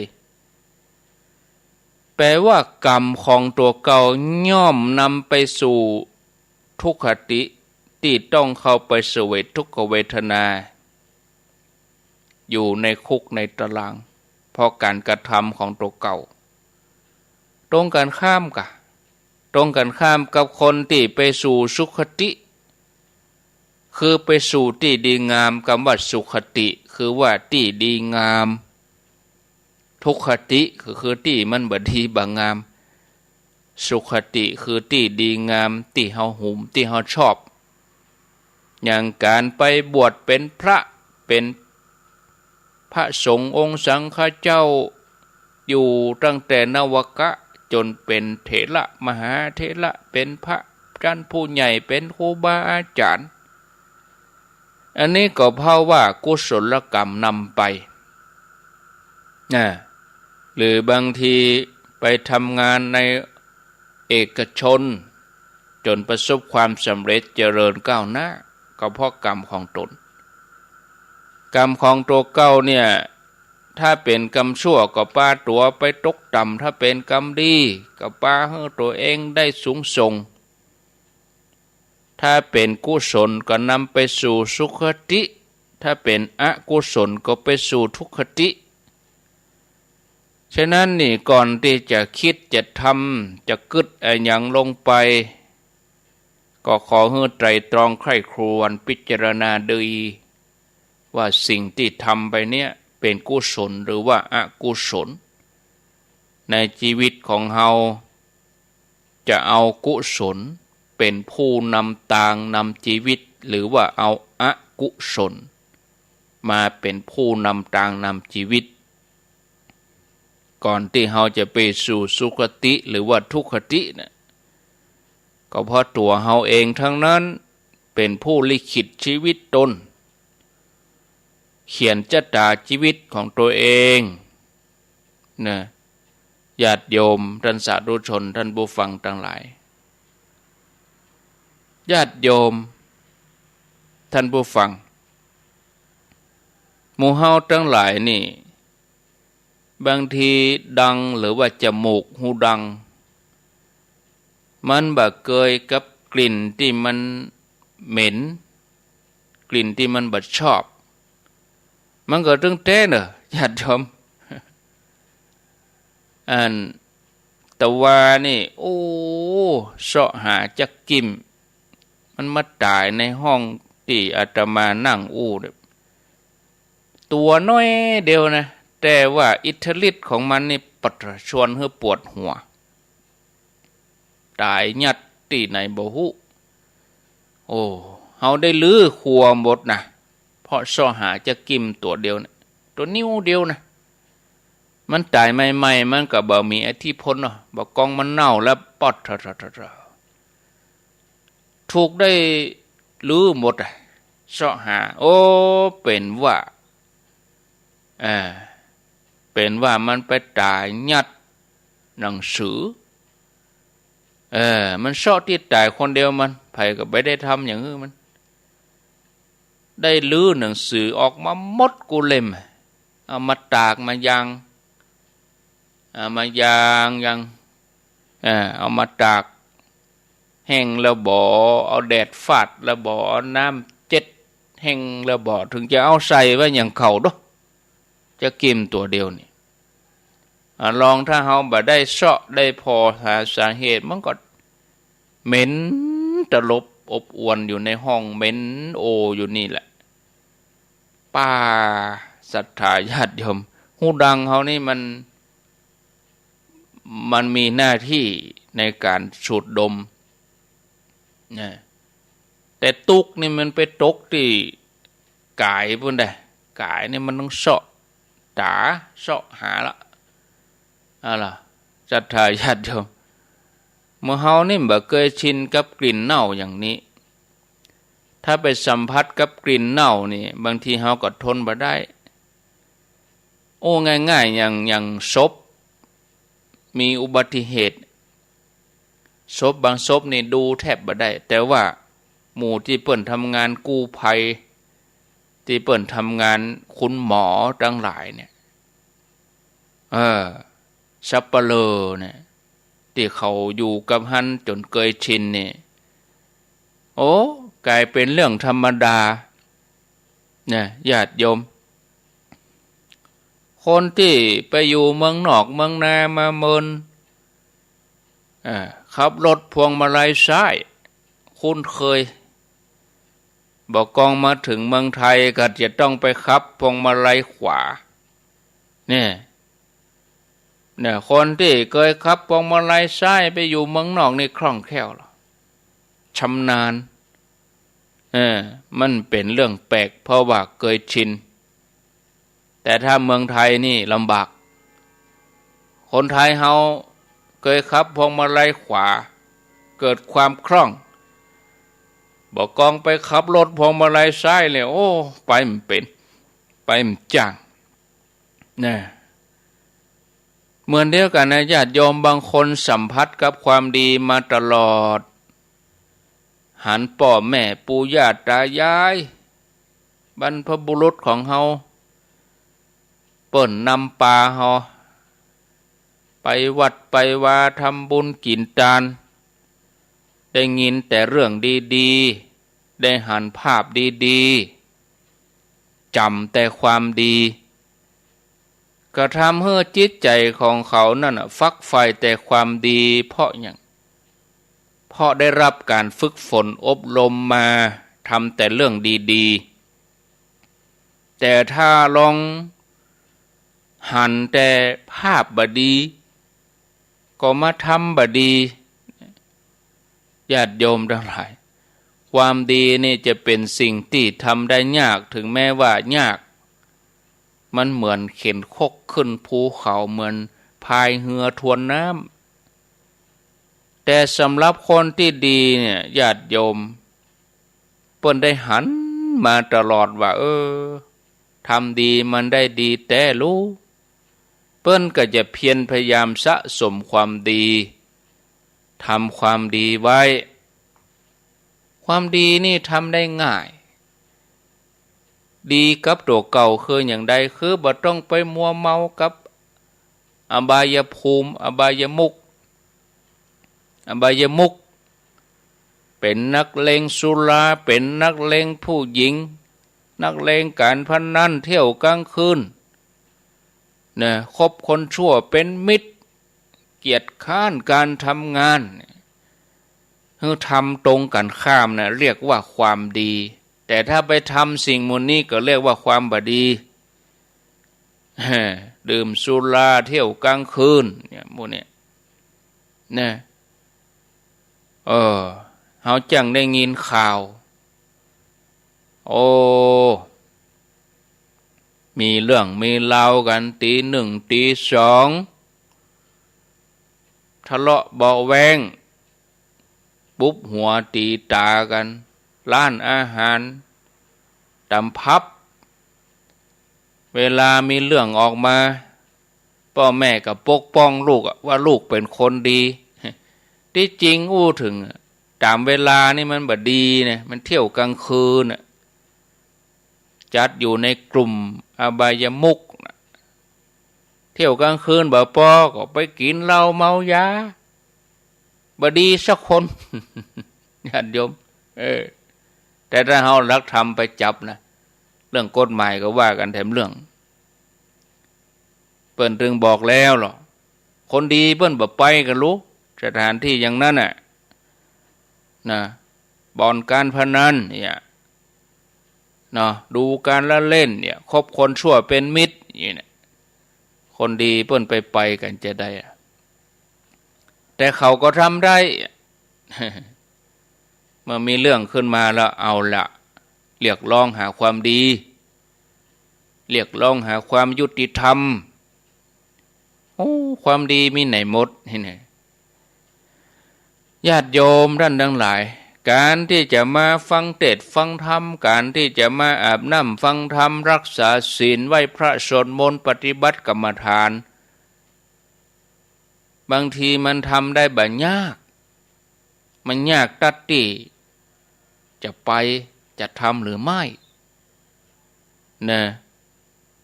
แปลว่ากรรมของตั๋วเก่าย่อมนำไปสู่ทุกขติ ตี้ต้องเข้าไปเสวยทุกขเวทนา อยู่ในคุกในตาราง เพราะก๋านกระทำของตั๋วเก่า ตรงกั๋นข้ามกะ ตรงกั๋นข้ามกับคนตี้ไปสู่สุคติ คือไปสู่ตี้ดีงาม กำว่าสุคติ คือว่าตี้ดีงาม ทุคติ ก็คือตี้มันบ่ดีบ่งาม สุคติ คือตี้ดีงาม ตี้เฮาหุม ตี้เฮาชอบ อย่างก๋านไปบวชเป๋นพระ เป๋นพระสงฆ์องค์สังฆเจ้า อยู่ตั้งแต่นวกะจ๋นเป๋นเถระ มหาเถระ เป๋นพระจั้นผู้ใหญ่ เป๋นครูบาอาจ๋ารย์ อันนี้ก็เพราะว่ากุศลกรรมนำไป นะ หรือบางทีไปทำงานในเอกชน จ๋นประสบความสำเร็จเจริญก้าวหน้า ก็เพราะกรรมของตน กรรมของตั๋วเก่าเนี่ย ถ้าเป๋นกรรมชั่วก็ปาตั๋วไปตกต่ำ ถ้าเป๋นกรรมดีก็ปาหื้อตั๋วเองได้สูงส่ง ถ้าเป๋นกุศลก็นำไปสู่สุคติ ถ้าเป๋นอกุศลก็ไปสู่ทุคติ ฉะนั้นนี่ก่อนตี้จะกึ๊ดจะทำ จะกึ๊ดอะหยังลงไป ก็ขอหื้อไตร่ตรองใคร่ครวญพิจารณาดี ว่าสิ่งตี้ทำไปเนี่ยเป๋นกุศลหรือว่าอกุศล ในจีวิตของเฮาจะเอากุศลเป๋นผู้นำตางนำจีวิต หรือว่าเอาอกุศลมาเป๋นผู้นำตางนำจีวิต ก่อนตี้เฮาจะไปสู่สุคติหรือว่าทุคติน่ะ ก็เพราะตั๋วเฮาเองทั้งนั้นเป๋นผู้ลิขิตจีวิตตน เขียนจะต๋าจีวิตของตั๋วเองนะ ญาติโยม ท่านสาธุชน ท่านผู้ฟังตังหลาย ญาติโยม ท่านผู้ฟัง หมู่เฮาตังหลายนี่ บางทีดังหรือว่าจมูกหูดัง มันบ่เกยกับกลิ่นตี้มันเหม็น กลิ่นตี้มันบ่ชอบ มันก็ตึงเต๊เน่อ ญาติโยม อันตะวานี่ โอ้ เซาะหาจักกิ่ม มันมาต๋ายในห้องตี้อาตมานั่งอู้เนี่ย ตั๋วน้อยเดียวนะ แต่ว่าอิทธิฤทธิ์ของมันนี่ปัดชวนหื้อปวดหัว ต๋ายยัดตี้ไหนบ่ฮู้ โอ้ เฮาได้รื้อครัวหมดนะ เพราะเซาะหาจักกิ่มตั๋วเดียวเนี่ย ตั๋วนิ้วเดียวนะ มันต๋ายใหม่ๆ มันก็บ่มีอิทธิพลเนาะ บ่ากองมันเน่าแล้วปอดเถาะๆๆๆ ถูกได้รื้อหมดอะ เซาะหา โอ้ เป๋นว่า เออ เป๋นว่ามันไปต๋ายยัดหนังสือ เออ มันเซาะตี้ต๋ายคนเดียวมัน ใผก็บ่ได้ทำอย่างหื้อมัน ได้รื้อหนังสือออกมาหมดกู้เล่ม เอามาตากมายาง เอามายาง ยาง เออ เอามาตาก แห้งแล้วบ่ เอาแดดฟาดแล้วบ่ เอาน้ำเจ็ดแห้งแล้วบ่ ถึงจะเอาใส่ไว้อย่างเก่าเนาะ จักกิ่มตั๋วเดียวนี่ อ่า ลองถ้าเฮาบ่ได้เซาะได้ผ่อหาสาเหตุ มันก็เหม็นตลบอบอวนอยู่ในห้อง เหม็นโออยู่นี่แหละ ป้า ศรัทธาญาติโยม หูดังเฮานี่มัน มันมีหน้าตี้ในก๋านสูดดมนะ แต่ตุ๊กข์นี่มันไปตกตี้ก๋ายปู้นได๋ ก๋ายนี่มันต้องเซาะต๋า เซาะหาละ เอาล่ะ ศรัทธาญาติโยม หมู่เฮานี่บ่เกยชินกับกลิ่นเน่าอย่างนี้ ถ้าไปสัมผัสกับกลิ่นเน่านี่ บางทีเฮาก็ทนบ่ได้ โอ้ ง่ายๆ อย่าง อย่างศพ มีอุบัติเหตุ ศพบางศพนี่ดูแทบบ่ได้ แต่ว่าหมู่ตี้เปิ้นทำงานกู้ภัย ตี้เปิ้นทำงานคุณหมอตังหลายเนี่ย เออ สัปเหร่อเนี่ย ตี้เขาอยู่กับหั้นจ๋นเกยชินนี่ โอ้ ก๋ายเป๋นเรื่องธรรมดา นะ ญาติโยม คนตี้ไปอยู่เมืองนอกเมืองนามาเมิน อ่า ขับรถพวงมาลัยซ้าย คุ้นเคย บ่ากองมาเถิงเมืองไทยก็จะต้องไปขับพวงมาลัยขวา เนี่ย เนี่ย คนตี้เกยขับพวงมาลัยซ้ายไปอยู่เมืองนอกนี่คล่องแคล่วแล้ว ชำนาญ เออ มันเป๋นเรื่องแปลก เพราะว่าเกยชิน แต่ถ้าเมืองไทยนี่ลำบาก คนไทยเฮาเกยขับพวงมาลัยขวา เกิดความคล่อง บ่ากองไปขับรถพวงมาลัยซ้ายเลย โอ้ ไปบ่เป๋น ไปบ่จ้าง นะ เหมือนเดียวกั๋นนะ ญาติโยม บางคนสัมผัสกับความดีมาตลอด หันป้อแม่ปู่ย่าต๋ายาย บรรพบุรุษของเฮา เปิ้นนำปาเฮา ไปวัดไปวา ทำบุญกิ๋นตาน ได้ยินแต่เรื่องดีๆ ได้หันภาพดีๆ จ๋ำแต่ความดี ก็ทำหื้อจิตใจ๋ของเขานั่นน่ะ ฝักใฝ่แต่ความดี เพราะหยัง เพราะได้รับก๋านฝึกฝนอบรมมา ทำแต่เรื่องดีๆ แต่ถ้าลองหันแต่ภาพบ่ดี ก็มาทำบ่ดี ญาติโยมตังหลาย ความดีนี่จะเป๋นสิ่งตี้ทำได้ยาก ถึงแม้ว่ายาก มันเหมือนเข็นครกขึ้นภูเขา เหมือนพายเฮือทวนน้ำ แต่สำหรับคนตี้ดีเนี่ย ญาติโยม เปิ้นได้หันมาตลอดว่า เออ ทำดีมันได้ดีแต๊ลู เปิ้นก็จะเพียรพยายามสะสมความดี ทำความดีไว้ ความดีนี่ทำได้ง่าย ดีกับตั๋วเก่าคืออย่างใด คือบ่ต้องไปมัวเมากับอบายภูมิ อบายมุข อบายมุข เป๋นนักเลงสุรา เป๋นนักเลงผู้หญิง นักเลงก๋านพนัน เที่ยวกลางคืน นะ คบคนชั่วเป๋นมิตร เกียจคร้านก๋านทำงาน หื้อทำตรงกั๋นข้ามนะ เรียกว่าความดี แต่ถ้าไปทำสิ่งหมู่นี้ก็เรียกว่าความบ่ดี ดื่มสุรา เที่ยวกลางคืน เนี่ย หมู่เนี่ย นะ เออ เฮาจั่งได้ยินข่าว โอ้ มีเรื่องมีราวกั๋น ตี๋หนึ่ง ตี๋สอง ทะเลาะเบาะแว้ง ปุ๊บหัวตี๋ต๋ากั๋น ร้านอาหาร ต๋ำผับ เวลามีเรื่องออกมา ป้อแม่ก็ปกป้องลูกอะ ว่าลูกเป๋นคนดี ตี้จริงอู้เถิงอะ ต๋ามเวลานี่มันบ่ดีนะ มันเที่ยวกลางคืนน่ะ จัดอยู่ในกลุ่มอบายมุขน่ะ เที่ยวกลางคืนบ่ปอ ก็ไปกิ๋นเหล้าเมายา บ่ดีสักคน ญาติโยม เออ แต่ถ้าเฮาหลักธรรมไปจับนะ เรื่องกฎหมายก็ว่ากั๋นแถมเรื่อง เปิ้นตึงบอกแล้วลอ คนดีเปิ้นบ่ไปกั๋นลูก สถานที่อย่างนั้นน่ะ นะ บ่อนการพนันเนี่ย เนาะ ดูการละเล่นเนี่ย คบคนชั่วเป๋นมิตร อย่างนี้เนี่ย คนดีเปิ้นไปไปกั๋นจะใดอะ แต่เขาก็ทำได้ เมื่อมีเรื่องขึ้นมาแล้ว เอาละ เรียกร้องหาความดี เรียกร้องหาความยุติธรรม โอ้ ความดีมีไหนหมด เห็นไหม ญาติโยมต้านตังหลาย ก๋านตี้จะมาฟังเตสน์ฟังธรรม ก๋านตี้จะมาอาบน้ำฟังธรรม รักษาศีล ไหว้พระสวดมนต์ ปฏิบัติกรรมฐาน บางทีมันทำได้บ่ยาก มันยากตั๊ดตี้จะไป จะทำหรือไม่ นะ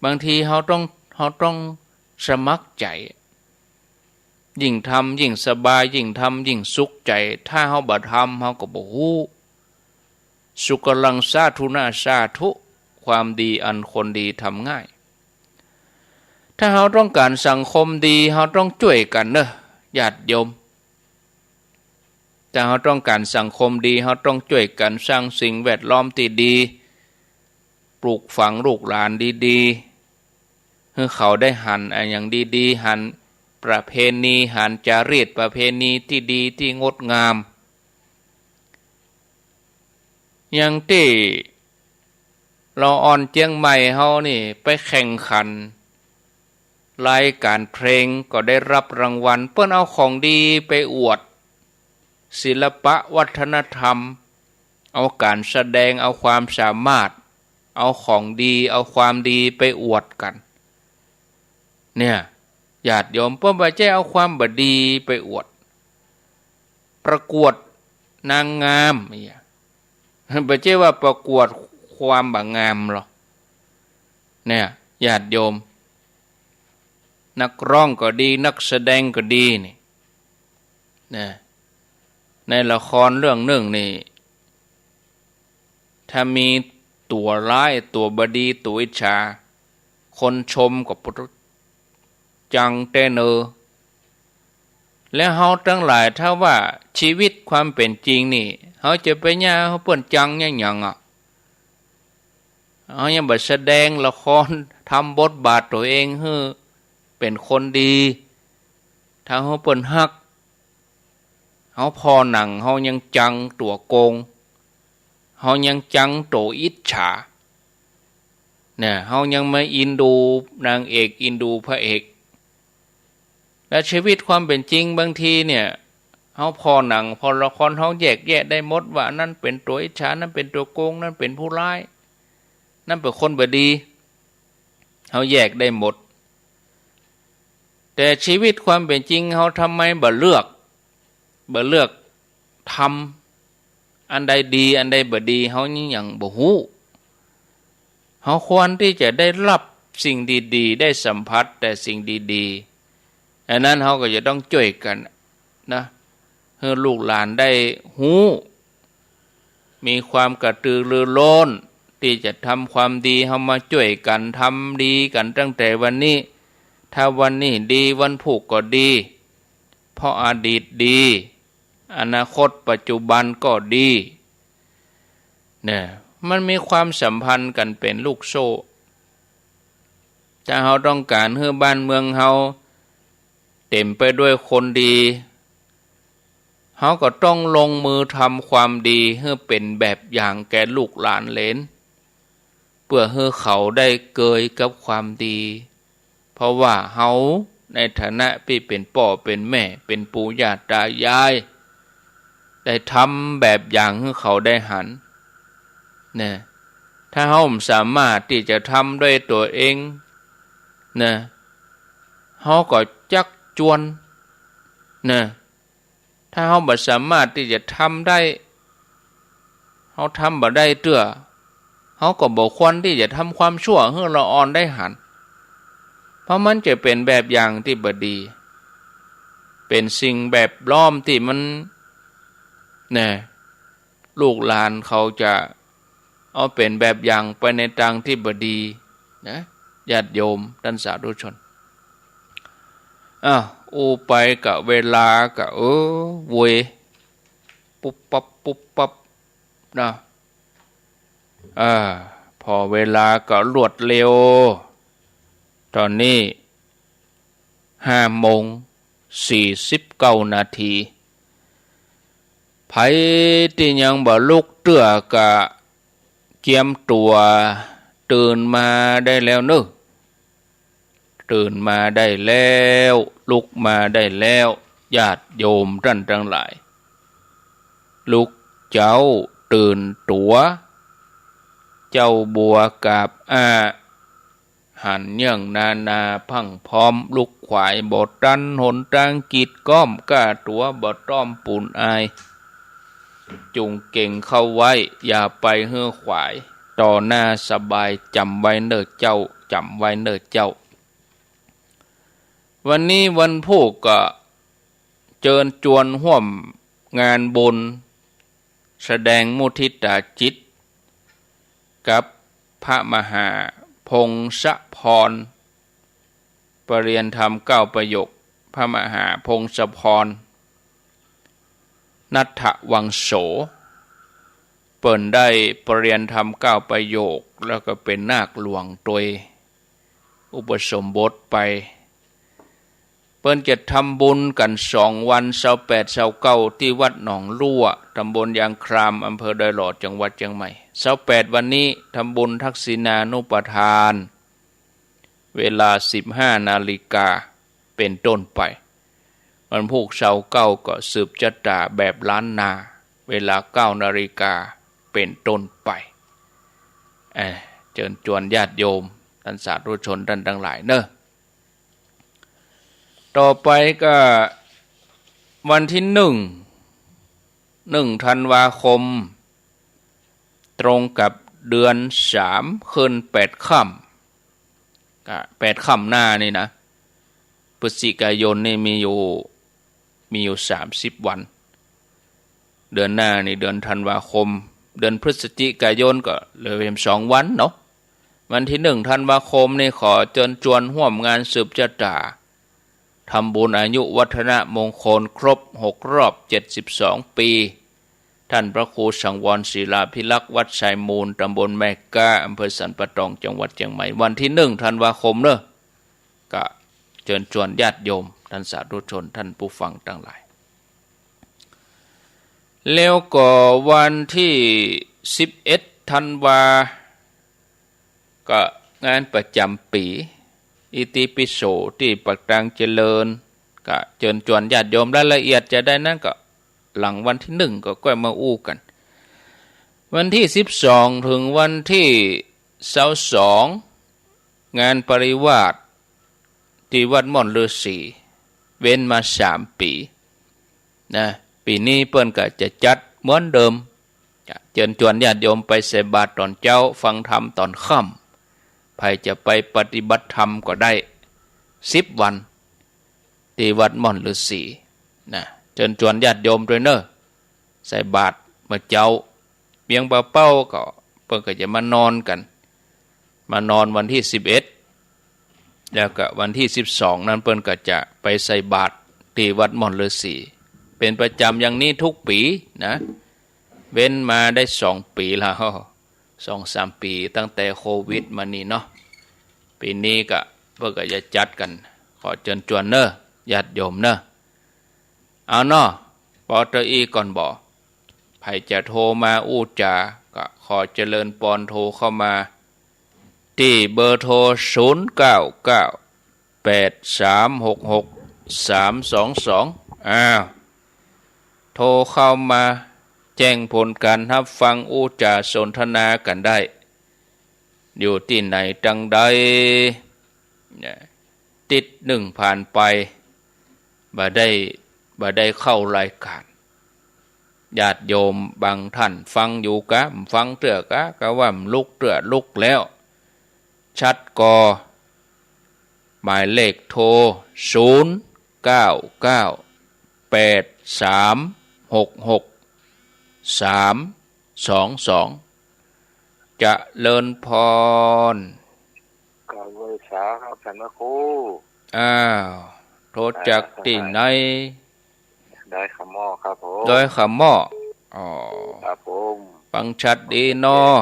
บางทีเฮาต้อง เฮาต้องสมัครใจ๋ ยิ่งทำยิ่งสบาย ยิ่งทำยิ่งสุขใจ๋ ถ้าเฮาบ่ทำ เฮาก็บ่ฮู้ สุกรังสาธุนาสาธุ ความดีอันคนดีทำง่าย ถ้าเฮาต้องก๋านสังคมดี เฮาต้องจ้วยกั๋นเน่อ ญาติโยม ถ้าเฮาต้องก๋านสังคมดี เฮาต้องจ้วยกั๋นสร้างสิ่งแวดล้อมตี้ดี ปลูกฝังลูกหลานดีๆ หื้อเขาได้หันอะหยังดีๆ หันประเพณี หันจารีตประเพณีตี้ดีตี้งดงาม อย่างตี้ละอ่อนเจียงใหม่เฮานี่ไปแข่งขัน รายก๋านเพลงก็ได้รับรางวัล เปิ้นเอาของดีไปอวด ศิลปะวัฒนธรรม เอาก๋านแสดง เอาความสามารถ เอาของดี เอาความดีไปอวดกั๋น เนี่ย ญาติโยม เปิ้นบ่ใจ้เอาความบ่ดีไปอวด ประกวดนางงามเนี่ย บ่ใจ้ว่าประกวดความบ่งามหรอก เนี่ย ญาติโยม นักร้องก็ดี นักแสดงก็ดีนี่ นะ ในละครเรื่องนึ่งนี่ ถ้ามีตั๋วร้าย ตั๋วบ่ดี ตั๋วอิจฉา คนชมก็ปะตุ๊ด จังแต๊เนอ แล้วเฮาตังหลาย ถ้าว่าชีวิตความเป๋นจริงนี่ เฮาจะไปเยียะหื้อเปิ้นจังเยียะหยังอะ เฮายังบ่แสดงละคร ทำบทบาทตั๋วเองหื้อเป๋นคนดี ทำหื้อเปิ้นฮัก เฮาผ่อหนัง เฮายังจังตั๋วโกง เฮายังจังตั๋วอิจฉา เนี่ย เฮายังมาอินดูนางเอก อินดูพระเอก และชีวิตความเป๋นจริงบางทีเนี่ย เฮาผ่อหนัง ผ่อละคร เฮาแยกแยะได้หมดว่า อันนั้นเป๋นตั๋วอิจฉา อันนั้นเป๋นตั๋วโกง อันนั้นเป๋นผู้ร้าย อันนั้นเป๋นคนบ่ดี เฮาแยกได้หมด แต่ชีวิตความเป๋นจริงเฮาทำไมบ่เลือก บ่เลือกทำ อันใดดี อันใดบ่ดี เฮายังบ่ฮู้ เฮาควรตี้จะได้ฮับสิ่งดีๆ ได้สัมผัสแต่สิ่งดีๆ อันนั้นเฮาก็จะต้องจ้วยกั๋นนะ หื้อลูกหลานได้ฮู้ มีความกระตือรือร้นตี้จะทำความดี เฮามาจ้วยกั๋นทำดีกั๋นตั้งแต่วันนี้ ถ้าวันนี้ดี วันพูกก็ดี เพราะอดีตดี อนาคตปัจจุบันก็ดี เนี่ย มันมีความสัมพันธ์กั๋นเป๋นลูกโซ่ ถ้าเฮาต้องก๋านหื้อบ้านเมืองเฮาเต๋มไปด้วยคนดี เฮาก็ต้องลงมือทำความดีหื้อเป๋นแบบอย่างแก่ลูกหลานเหลน เปื้อหื้อเขาได้เกยกับความดี เพราะว่าเฮาในฐานะตี้เป๋นป้อเป๋นแม่ เป๋นปู่ย่าต๋ายาย ได้ทำแบบอย่างหื้อเขาได้หัน เนี่ย ถ้าเฮาบ่สามารถตี้จะทำด้วยตั๋วเอง เนี่ย เฮาก็จักจวน เนี่ย ถ้าเฮาบ่สามารถตี้จะทำได้ เฮาทำบ่ได้เตื้อ เฮาก็บ่ควรตี้จะทำความชั่วหื้อละอ่อนได้หัน เพราะมันจะเป๋นแบบอย่างตี้บ่ดี เป๋นสิ่งแวดล้อมตี้มัน เนี่ย ลูกหลานเขาจะเอาเป๋นแบบอย่างไปในตางตี้บ่ดีนะ ญาติโยมต้านสาธุชน อ้าว อู้ไปกะเวลากะ เออ เวย ปุ๊บปั๊บ ปุ๊บปั๊บ นะ อ่า ผ่อเวลาก็รวดเร็ว ต๋อนนี้ห้าโมงสี่สิบเก้านาที ใผตี้ยังบ่ลุกเตื้อกะเกียมตั๋ว ตื่นมาได้แล้วเนาะ ตื่นมาได้แล้ว ลุกมาได้แล้ว ญาติโยมต้านตังหลาย ลุกเจ๊าตื่นตั๋ว เจ๊าบัวกาบอ้า หันเยื่องนานาพรั่งพร้อม ลุกขวายบ่ตัน หนตางกีดก๊อม ก้าตั๋วบ่ต้อมปูนอาย จุ่งเก่งเข้าไว้ อย่าไปหื้อขวาย ต่อหน้าสบาย จ๋ำไว้เน่อเจ้า จ๋ำไว้เน่อเจ้า วันนี้วันพูกก็เจิญจวนฮ่วมงานบุญ แสดงมุทิตาจิต กับพระมหาพงศพร ประเรียนธรรมเก้าประโยค พระมหาพงศพร ณัฐวังโส เปิ้นได้ประเรียนธรรมเก้าประโยค แล้วก็เป๋นนาคหลวงตวย อุปสมบทไป เปิ้นจะทำบุญกั๋นสองวัน ซาวแปด ซาวเก้า ตี้วัดหนองลั่ว ต๋ำบลยางคราม อำเภอดอยหล่อ จังหวัดเจียงใหม่ ซาวแปด วันนี้ทำบุญทักษิณานุปทาน เวลาสิบห้านาฬิกาเป๋นต้นไป วันพูกซาวเก้าก็สืบจะต๋าแบบล้านนา เวลาเก้านาฬิกาเป๋นต้นไป เอ่อ เจิญจวนญาติโยมต้านสาธุชนต้านตังหลายเนาะ ต่อไปก็วันตี้หนึ่ง หนึ่งธันวาคม ตรงกับเดือนสามขึ้นแปดค่ำ ก็แปดค่ำหน้านี่นะ พฤศจิกายนนี่มีอยู่ มีอยู่สามสิบวัน เดือนหน้านี่เดือนธันวาคม เดือนพฤศจิกายนก็เหลือเพียงสองวันเนาะ วันตี้หนึ่งธันวาคมนี่ขอเจิญจวนฮ่วมงานสืบจะต๋า ทำบุญอายุวัฒนมงคลครบหกรอบเจ็ดสิบสองปี ต้านพระครูสังวรศิลาภิรักษ์ วัดไซมูล ต๋ำบลแม่ก๊า อำเภอสันป่าตอง จังหวัดเจียงใหม่ วันตี้หนึ่งธันวาคมเนาะ ก็เจิญจวนญาติโยมต้านสาธุชนต้านผู้ฟังตังหลาย แล้วก็วันตี้สิบเอ็ดธันวา ก็งานประจ๋ำปี๋ อิติปิโสตี้ปากตางเจริญ ก็เจิญจวนญาติโยม รายละเอียดจะได้นั้นก็หลังวันตี้หนึ่งก็ก้อยมาอู้กั๋น วันตี้สิบสองเถิงวันตี้ซาวสอง งานปริวาสตี้วัดม่อนฤๅษีเว้นมาสามปี๋ นะ ปี๋นี้เปิ้นก็จะจัดเหมือนเดิม จะเจิญจวนญาติโยมไปใส่บาตรต๋อนเจ๊า ฟังธรรมต๋อนค่ ผจะไปปฏิบัติธรรมก็ได้ สิบวัน ตี้วัดม่อนฤๅษี นะ เจิญจวนญาติโยมตวยเน่อ ใส่บาตรเมื่อเจ๊า เวียงป่าเป้าก็เปิ้นก็จะมานอนกั๋น มานอนวันตี้สิบเอ็ด แล้วก็วันตี้สิบสองนั้นเปิ้นก็จะไปใส่บาตรตี้วัดม่อนฤๅษี เป๋นประจ๋ำอย่างนี้กู้ปี๋นะ เว้นมาได้สองปี๋แล้ว สองสามปี๋ ตั้งแต่โควิดมานี่เนาะ ปี๋นี้ก็เปิ้นก็จะจัดกั๋น ขอเจิญจวนเน่อ ญาติโยมเน่อ เอาเนาะ ปอเต้าอี้ก่อนบ่ ใผจะโทรมาอู้จ๋า ก็ขอเจริญปอนโทรเข้ามา ตี้เบอร์โทร ศูนย์เก้าเก้า แปดสามหกหก สามสองสอง อ้าว โทรเข้ามาแจ้งผลก๋านฮับฟังอู้จ๋าสนทนากั๋นได้ อยู่ตี้ไหนตังใด เนี่ย ติ๊ดนึ่งผ่านไป บ่ได้ บ่ได้เข้ารายก๋าน ญาติโยมบางต้านฟังอยู่กา ฟังเตื้อกา กาว่าลุกเตื้อ ลุกแล้ว ชัดก่อ หมายเลขโทร ศูนย์เก้าเก้า แปดสามหกหก สามสองสอง เจริญพร กราบไหว้สาครับท่านพระครู อ้าว โทรจากตี้ไหน ดอยขะหม้อครับผม ดอยขะหม้อ อ๋อ ครับผม ฟังชัดดีเนาะ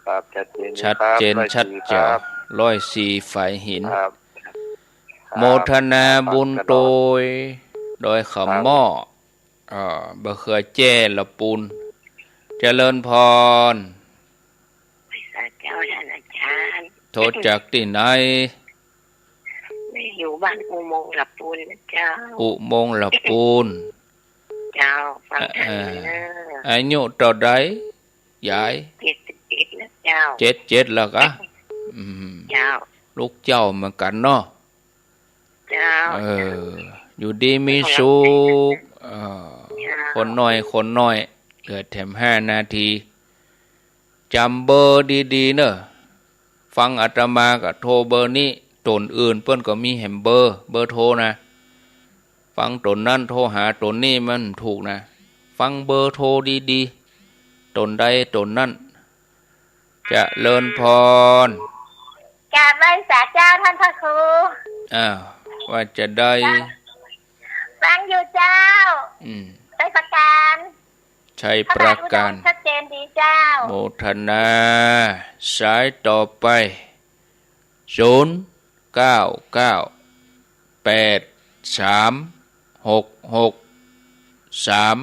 ครับ ชัดเจนดีครับ ชัดเจน ร้อยสี่ ชัดแจ๋ว ครับ ร้อยสี่ ฝายหิน ครับ ครับ โมทนาบุญตวย ดอยขะหม้อ ครับ อ่า บ่าเขือแจ้ละปูน เจริญพร ไหว้สาเจ้าท่านอาจ๋ารย์ โทรจากตี้ไหน นี่อยู่บ้านอุโมงค์ละปูนนะเจ้า อุโมงค์ละปูน เจ้า ฟังธรรมอยู่เน่อ เอ่อ อายุเต้าใด ยาย เจ็ดสิบเจ็ดแล้วเจ้า เจ็ดเจ็ดแล้วกา อืม เจ้า ลูกเจ้าเหมือนกั๋นเนาะ เจ้า เออ อยู่ดีมีสุข เออ เจ้า คนน้อย คนน้อย เหลือแถมห้านาที จ๋ำเบอร์ดีๆ เน่อ ฟังอาตมาก็โทรเบอร์นี้ ต๋นอื่นเปิ้นก็มีแหมเบอร์ เบอร์โทรนะ ฟังต๋นนั้นโทรหาต๋นนี้มันถูกนะ ฟังเบอร์โทรดีๆ ต๋นใดต๋นนั้น เจริญพร กราบไหว้สาเจ้าท่านพระครู อ้าว ว่าจะได้ ฟังอยู่เจ้า อืม ชัยปราการ ชัยปราการ พระบาทอุดมชัดเจนดีเจ้า โมทนา สายต่อไป ศูนย์เก้าเก้า แปดสามหกหก สาม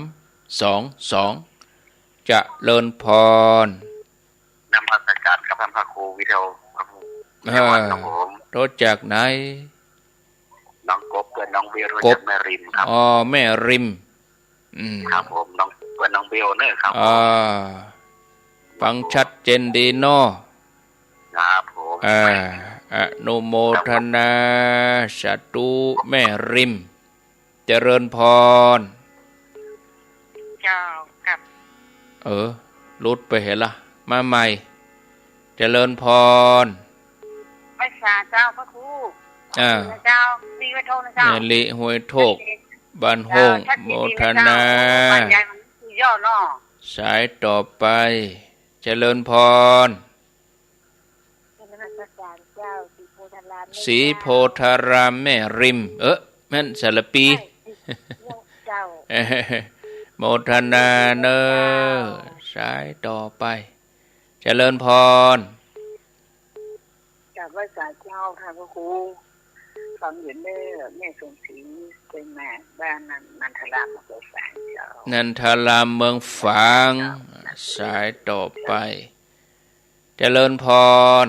สองสอง เจริญพร นมัสการครับท่านพระครูวิเทว เออ วิเทววัฒน์ครับผม โทรจากไหน น้องกบกับน้องเบล โทรจากแม่ริมครับ อ๋อ แม่ริม อืม ครับผม น้อง กับน้องเบลเน่อครับผม อ่า ฟังชัดเจนดีเนาะ ครับผม อ่า อนุโมทนา สาธุ แม่ริม เจริญพร เจ้า ครับ เออ หลุดไปเหียละ มาใหม่ เจริญพร ไหว้สาเจ้าพระครู อ่า เจ้า ลีห้วยโทกนะเจ้า แม่ลีห้วยโทก บ้านโฮ่ง เจ้า ชัดเจนดีนะเจ้า โมทนา บ้านยายมันสุดยอดเนาะ สายต่อไป เจริญพร นมัสการเจ้า ศรีโพธาราม ศรีโพธารามแม่ริม เออ แม่นสารปี ใช่ เจ้า โมทนาเน่อ เจ้า สายต่อไป เจริญพร กราบไหว้สาเจ้าค่ะพระครู ฟังอยู่เน่อ แม่สมศรี เชียงใหม่ บ้านนัน นันทาราม อำเภอฝางเจ้า นันทาราม เมืองฝาง เจ้า สายต่อไป เจริญพร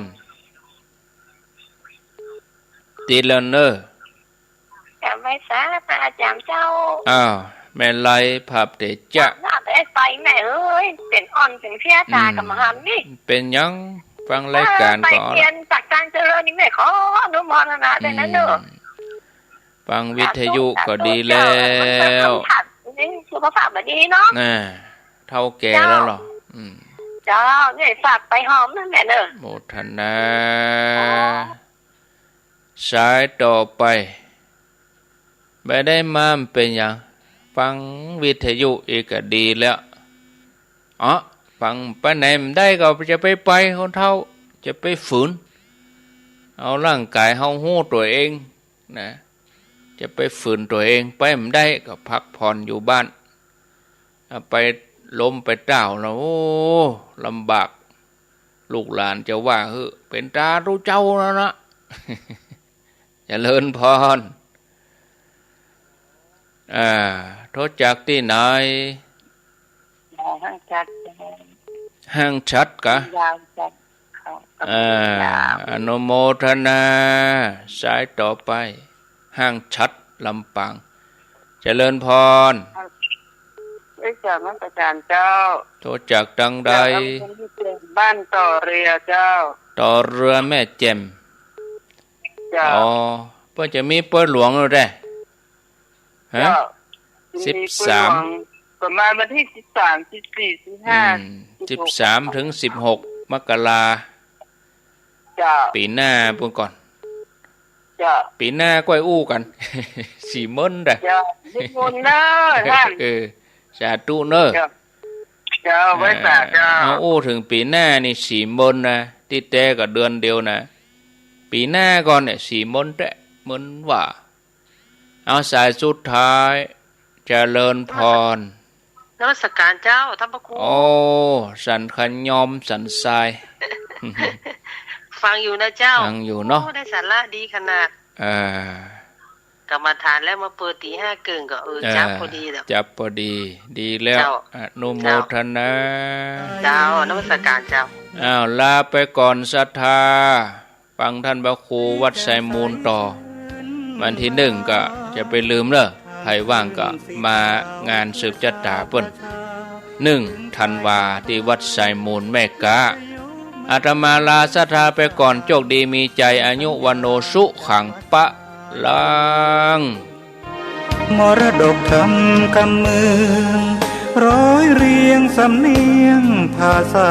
ติดแล้วเน่อ กราบไหว้สาพระอาจ๋ารย์เจ้า อ้าว แม่ไล ภาพเตจ๊ะ ภาพเตไปแม่เอ้ย เป๋นอ่อนเป๋นเพลียต๋าย อืม ก็บ่หันนี่ เป๋นหยัง ฟังรายการก็ เออ ไปเรียนจากการเจริญนี่แม่ขออนุโมทนาด้วยนะเน่อ อืม ฟังวิทยุก็ดีแล้ว สาธุ สาธุเจ้า มันเป็นคำถามนี่สุขภาพบ่ดีเนาะ น่ะ เฒ่าแก่แล้วเหรอ เจ้า อืม เจ้า เย้ยฝากไปหอมนะแม่เนอะ โมทนา สายต่อไป บ่ได้มาเป๋นหยัง ฟังวิทยุอีกก็ดีแล้ว อ๋อ ฟังไปไหนบ่ได้ก็จะไปไป คนเฒ่า จะไปฝืน เอาร่างก๋ายเฮาฮู้ตั๋วเองนะ จะไปฝืนตั๋วเอง ไปบ่ได้ก็พักผ่อนอยู่บ้าน เอาไปล้มไปต้าวแล้ว โอ้ ลำบาก ลูกหลานจะว่าหื้อ เป๋นต๋าตุ๊เจ้าแล้วนะ เจริญพร อ่า โทรจากตี้ไหน อ่า ห้างฉัตร ห้างฉัตรกะ ยาวจัด เขา อ่า ยาว อนุโมทนา สายต่อไป ห้างฉัตร ลำปาง เจริญพร เอ้ย เจ้า นมัสก๋านเจ้า โทรจากตังใด จากอำเภอแม่แจ่ม บ้านต่อเรือเจ้า ต่อเรือแม่แจ่ม เจ้า อ๋อ เปิ้นจะมีปอยหลวงแล้วแต๊ ฮะ เจ้า สิบสาม มีปอยหลวง ประมาณวันตี้สิบสาม สิบสี่ สิบห้า อืม สิบหก สิบสามเถิงสิบหก มกรา เจ้า ปี๋หน้าปู้นก่อน เจ้า ปี๋หน้าก้อยอู้กั๋น สี่หมื่นแต๊ เจ้า นิมนต์เน้อท่าน เออ สาธุเน้อ เจ้า เจ้า ไหว้สา เจ้า เอาอู้เถิงปี๋หน้านี่สี่หมื่นนะ ตี้แต๊ก็เดือนเดียวนะ ปี๋หน้าก่อนเนี่ยสี่หมื่นแต๊ หมื่นว่า เอาสายสุดท้าย เจริญพร นมัสก๋านเจ้า ต้านพระครู โอ้ สันขยอมสันทราย ฟังอยู่นะเจ้า ฟังอยู่เนาะ โอ้ ได้สาระดีขนาด เออ กรรมฐานแล้วมาเปิดตี๋ห้าเกิ่งก็ เออ เออ จับพอดีแล้ว จับพอดี ดีแล้ว เจ้า อนุโมทนา เจ้า นมัสก๋านเจ้า อ้าว ลาไปก่อนศรัทธา ฟังต้านพระครูวัดไซมูลต่อ วันตี้หนึ่งก็จะไปลืมเน้อ ใผว่างก็มางานสืบจะต๋าเปิ้น หนึ่งธันวา ตี้วัดไซมูลแม่ก๊า อาตมาลาศรัทธาไปก่อน โจคดีมีชัย อายุวัณโณสุขังพะลัง มรดกธรรมกำเมือง ร้อยเรียงสำเนียงภาษา